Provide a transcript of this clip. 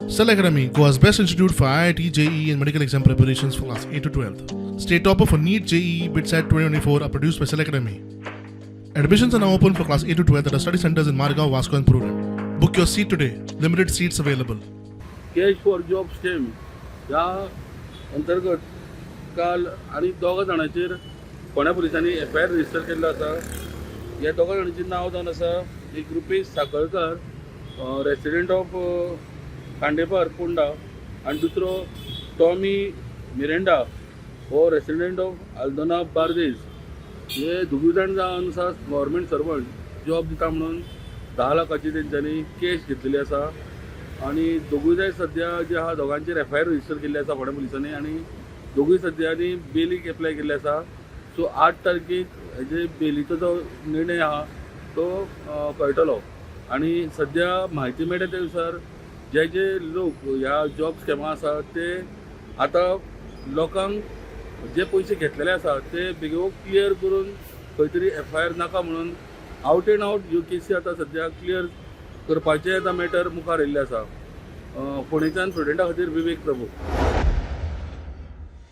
Cell Academy, Goa's best institute for IIT, JEE, and medical exam preparations for class 8 to 12. State topper for NEET, JEE, BITSAT 2024 are produced by Cell Academy. Admissions are now open for class 8 to 12 at our study centers in Margao, Vasco, and Prudent. Book your seat today. Limited seats available. Cash for job scheme ह्या अंतर्गत काल आनी दोगां जाणांचेर फोंड्या पुलिसांनी F I R register केल्लो आसा. ह्या दोगां जाणांचें नांव जावन आसा, एक रुपेश साखळकर, रेसिडेंट ऑफ खांडेपार, पोंडा आनी दुसरो टॉमी मिरेंडा हो रेसिडेंट ऑफ आल्दोना, बार्देस. हे दोगूय जाण जावन आसा गव्हर्मेंट सर्वंट. जॉब दिता म्हणून 10 लाखाची तेंच्यांनी कॅश घेतलेली आसा आनी दोगूय जाय सद्या जे आहा, दोगांचेर एफ I R register केल्ले आसा फोंड्या पुलिसांनी आनी दोगूय सद्या आनी बेलीक एप्लाय केल्ले आसा. सो 8 तारखेक हेजे बेलीचो जो निर्णय आहा तो कळटलो. आनी सद्या म्हायती मेळटा त्या नुसार जे जे लोक ह्या जॉब स्कॅमा आसा ते आतां लोकांक जे पयशे घेतलेले आसा ते बेगीन क्लियर करून खंय तरी एफ I R नाका म्हणून आवट एंड आवट ह्यो केसी आतां सद्या क्लियर करपाचें आतां मॅटर मुखार येयल्लें आसा. फोंडेच्यान प्रुडंटा खातीर विवेक प्रभू.